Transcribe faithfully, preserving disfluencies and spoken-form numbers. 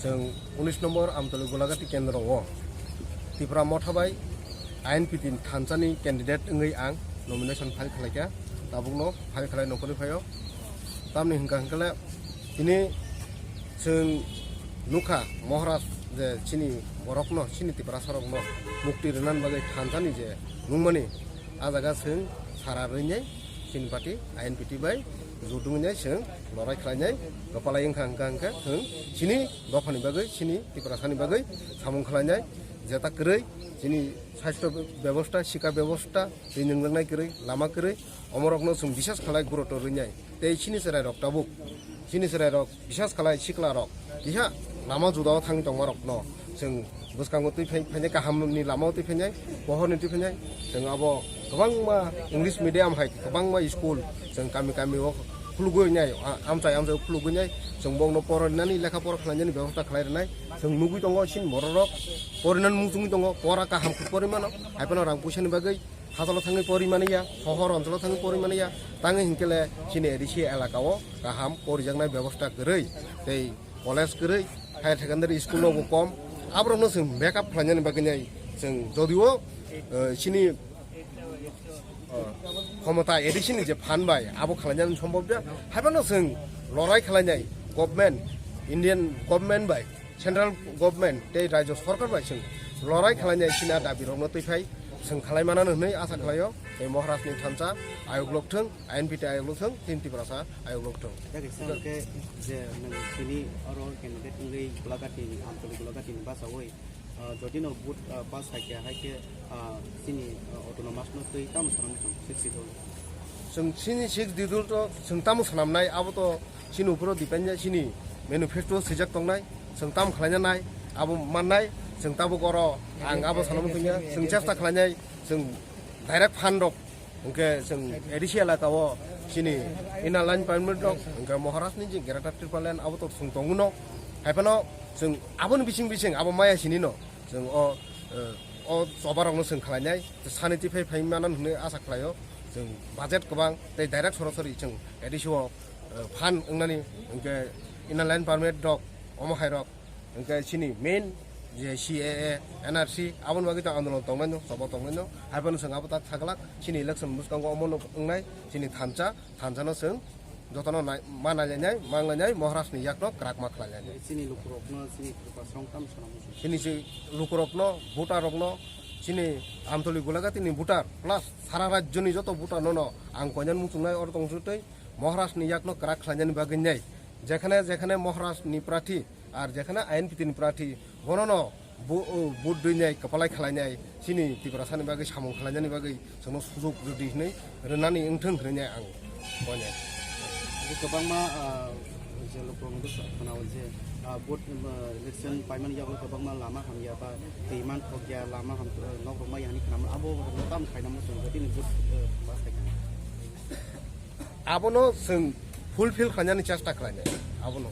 Chwng unis nombor Amtoli Golagati kendro o Tipra Motha bai I N P T ni thansa ni candidate wngwi ang nomination file khlaikha, tabukno file khlai nongkhorwi phaio. Tamni hwnkha hwnkhe le tini chwng nukha Maharaj je chini borokno, chini Tiprasa rokno mukti rwnani bagwi thansa ni je nungmani, a jaga chwng sara rwinai chini party I N P T bai jotungwi nai chwng lorai khlainai, kwpalai wngkha hwnkha hwnkhe chwng chini dophani bagwi, chini Tiprasani bagwi samung khlainai, jeta kwrwi chini sasthyo bebosta, sikha bebosta, twi nwngnai kwrwi, lama kwrwi, omorokno chwng bisas khlai guruto rwinai. Tei chini chwrairok tabuk, chini chwrairok bisas khlai siklarok kiha lama judao thangwi tongmarokno chwng bwskango twi phai-, phainai, kahamni lamao twi phainai, pohorni twi phainai. Chwng abo kwbangma English medium hai kwbangma school chwng kami kami o khulugwi nai, a-, amchai amchai o khulugwi nai. Chwng bokno porinani, lekha pora khlainani bebosta khlai rwnai. Chwng nugwi tongo chini bororok porinani muchungwi tongo, pora kaham khe pori mano, hai phano rang puisani bagwi hachalo thangwi pori mani ya, sohor oncholo thangwi pori mani ya, tangwi hinkhe le chini A D C elaka o kaham porijaknai bebosta kwrwi, tei college kwrwi, higher secondary school no bo kom, aborokno chwng make up khlainani bagwi nai chwng jodio, eh, chini, eh, khomota A D C ni je phan bai abo khlainani sombobya, haiphano chwng lorai khlainai government, Indian government bai, central government tei rajyo sorkar bai chwng lorai khlainai chini a dabi rokno twi phai chwng khlai manano hwnwi asa khlaio. Tei Maharaj ni thansa ayok lok thwng, I N P T ayok lok thwng, chini Tiprasa ayok lok thwng. Yak sir ke je nang chini oro candidate wngwi Golagati ni, Amtoli Golagati ni basawi, ah, jodi no vote, ah, pass hai khe, hai khe, ah, chini, ah, autonomous no twi tamo sanam chwng sixth schedule. Chwng chini sixth schedule to chwng tamo sanamnai, abo to chini uphuru depend ya, chini manifesto swijak tongnai, chwng tamo khlaina nai, abo mannai, chwng tabuk oro ang abo sanam thungya, chwng chesta khlainai, chwng direct phan rok, hwnkhe chwng A D C elaka o chini inner line permit rok, hwnkhe Maharaj ni je Greater Tipraland abo to chwng tongo no, hai phano chwng aboni bising bising abo maya sini no, chwng o, eh, o choba rok no chwng khlainai, sani twi phai phai mano hwnwi asa khlaio, chwng budget kwbang tei direct sorasori chwng A D C o, eh, phan wngnani, hwnkhe inner line permit rok, omo hai rok, hwnkhe chini main je C A A, N R C, aboni bagwi to andolon tongnaino, choba tongnaino, hai phano chwng abo tak saglak, chini election bwskango omo no wngnai, chini thansa, thansa no chwng jotono nai-, ma nailainai, ma wnglainai, Maharaj ni yakno kwrak ma khlainai. Chini lukurokno, chini Tiprasarok tamo sanamo chwng. Chini si lukurokno, voter rokno, chini Amtoli Golagati ni voter, plus sara rajyo ni joto voter no no ang koinan muchungnai oro tong twi Maharaj ni yakno kwrak khlainani bagwi nai. Jekhane, jekhane Maharaj ni prarthi, ar jekhane I N P T ni prarthi, bono no bu-, o, vote rwinai, kwpalai khlainai, chini Tiprasani bagwi samung khlainani bagwi chwngno sujuk rwdi hwnwi, rwnani wngthwng hwnwi ang koinai. Kwbangma, ah, je lukurokni bwskango khwnao je, ah, vote, ah, election paimani yagulo kwbangma lama hamya ba twi manthokya, lama ham, ah, nok rwmai ya hwnwi khwnama, abo rokno tamo khainamo chwng tini vote, ah, pass khaikha. Abono chwng fulfill khlainani chesta khlainai, abono.